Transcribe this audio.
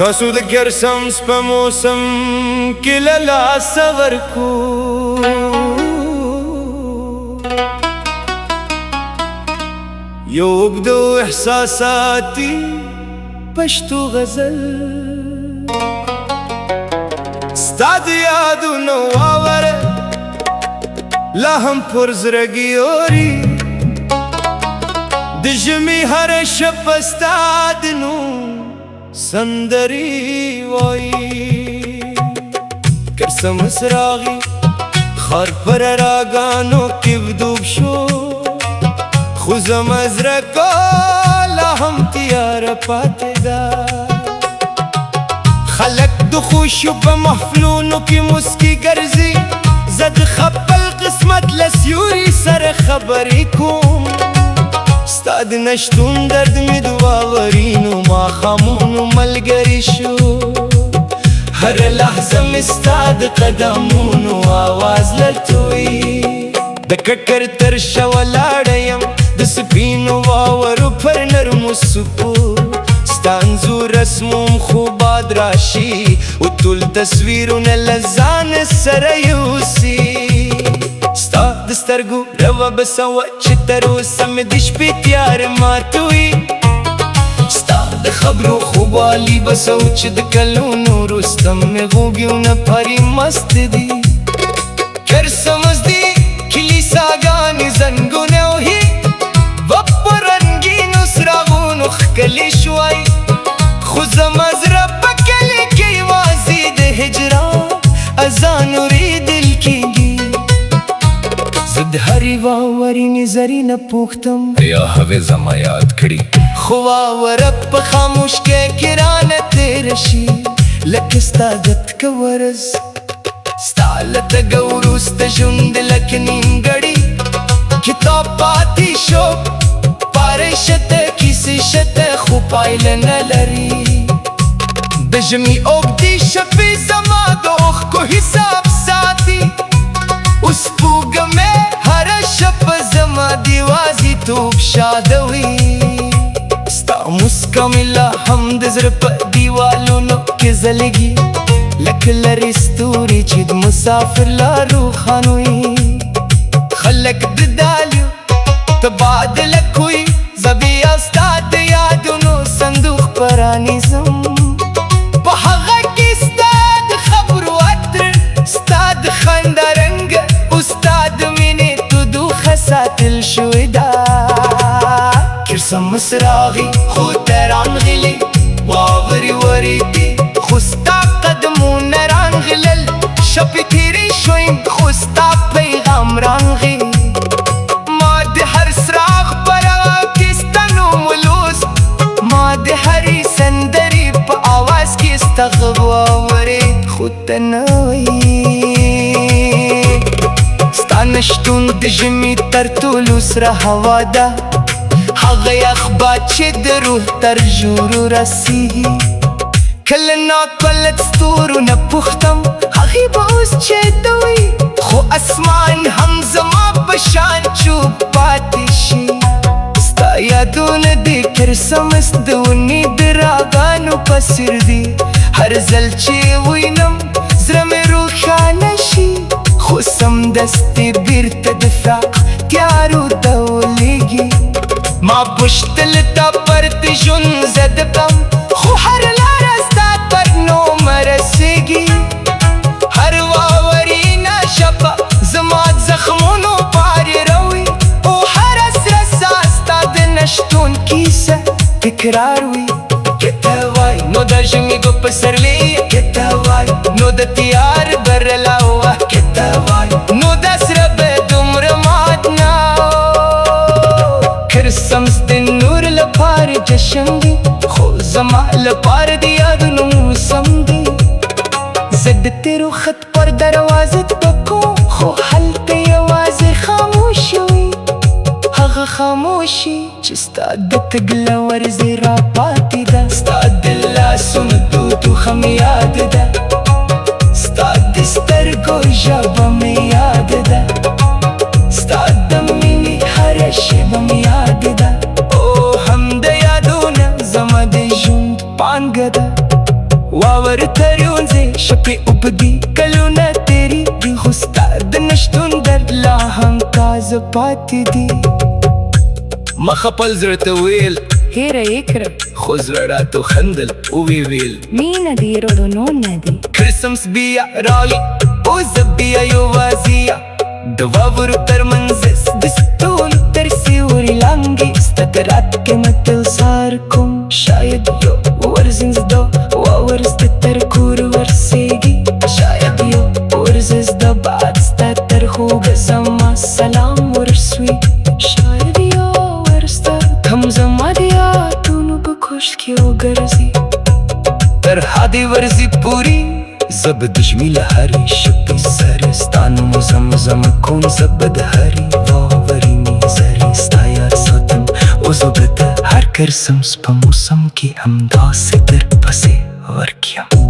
تاسو د کرسمس په موسم کې له لاسه ورکو. یو اوږد او احساساتي پښتو غزل. ستا د یادونو واوره لا هم پر زړګي اوري. د ژمي هره شپه ستا د نوم سندرې وایي. کرسمس راغی، ښار په رڼاګانو کې ډوب شو، خو زما زړه لا هم تیاره پاتې ده. خلک د خوښیو په محفلونو کې مسکي ګرځي، زه د خپل قسمت له سیوري سره خبرې کوم. ستا د نشتون درد مې د واورینو ماښامونو ملګری شو. هره لحظه مې ستا د قدمونو آواز لټوي. د ککر تر شا ولاړه یم، د سپینو واورو پر نرمو څوکو ستا انځور رسموم، خو باد راشي او ټول تصویرونه له ځان سره یوسي. ستا د سترګو روا بسه وه چې تر اوسه مې د شپې تیارې ماتوي. ستا د خبرو خوږوالی بسه و چې د کلونو وروسته مې غوږونه پرې مست دي. کرسمس دی، کلیساګانې زنګونه وهي، په رنګینو څراغونو ښکلې شوی، خو زما زړه په کلي کې یوازې د هجران اذان اورېدل کېږي. زه د هرې واورینې ذرې نه پوښتم، ایا هغې زما یاد کړي؟ خو واوره په خاموشۍ کې رانه تېره شي لکه ستا د تګ ورځ. ستا له تګه وروسته ژوند لکه نیمګړی کتاب پاتې شو. پارې شته، کیسې شته، خو پایله نه لري. د ژمي اوږدې شپې زما د اوښکو حساب ساتي. اوس سپوږمۍ هره شپه زما د یوازیتوب شاهده وي. ستا مسکا مې لا هم د زړه په دیوالونو کې ځلېږي، لکه لرې ستوري چې د مسافر لار روښانوي. خلک د ډالیو تبادله کوي، زه بیا ستا د یادونو صندوق پرانیزم. په هغه کې ستا د خبرو عطر، ستا د خندا رنګ او ستا د مینې تودوخه ساتل شوې ده. کرسمس راغی، خو ته رانغلې. واورې ورېدې، خو ستا قدمونه رانغلل. شپې تېرې شوې، خو ستا پیغام رانغی. ما د هر څراغ په رڼا کې ستا نوم ولوست، ما د هرې سندرې په آواز کې ستا غږ واورېد، خو ته نه وې. ستا نشتون د ژمي تر ټولو سره هوا ده، هغه یخ باد چې د روح تر ژورو رسېږي. کله ناکله د ستورو نه پوښتم، هغې به اوس چېرته وي؟ خو اسمان هم زما په شان چوپ پاتې شي. ستا یادونه د کرسمس د ونې د رڼاګانو په څېر دي. هر ځل چې وینم، زړه مې روښانه شي، خو سمدستي بیرته د فراق تیارو ته ولېږي. ما پوښتل تا پرته ژوند زده کړم، خو هر لاره ستا تر نومه رسېږي. هر واورینه شپه زما د زخمونو پارې روي، او هره سره ساه ستا د نشتون کیسه تکراروي. که ته وای نو د ژمي په پسرلي، که ته وای نو د تیار برلا وه، که ته وای نو د سره به دومره مات نه. کرسمس د نور لپاره جشن دی، خو زما لپاره د یادونو موسم دی. زه د تېرو خط پر دروازه ټکوم، خو هلته یوازې خاموشي وي، هغه خاموشي چې ستا د تګ له ورځې را پاتې ده. ستا د لاسونو تودوخه مې یاد ده، ستا د سترګو ژبه مې یاد ده، ستا د مینې هره شېبه مې یاد ده. او همدا یادونه زما د ژوند پانګه ده. واور ترونځې شپې اوږدې، کلونه تېرېږي، خو ستا د نشتون درد لا هم تازه پاتې دي. ما خپل زړه ته ویل، هېره یې کړه. خو زړه راته خندل او وی ویل، مینه د هېرولو نه دی. کرسمس بیا راغی او زه بیا یوازې یم، د واورو تر منځ، د ستورو تر سیوري لاندې، ستا د راتګ انتظار کوم. شاید یو ورځ د واور ستا تر کور ورسېږي، شاید یو ورځ د باد ستا تر خوږه زما سلام ورسوي، شاید یو ورځ ته هم زما د یادونو په کوچ کې وګرځي. تر هغې ورځې پورې زه به د ژمي له هرې شپې سره ستا نوم زمزمه کوم، زه به د هرې واورینې ذرې ستا یاد ساتم، او زه به د هر کرسمس په موسم کې همداسې در پسې ورک یم.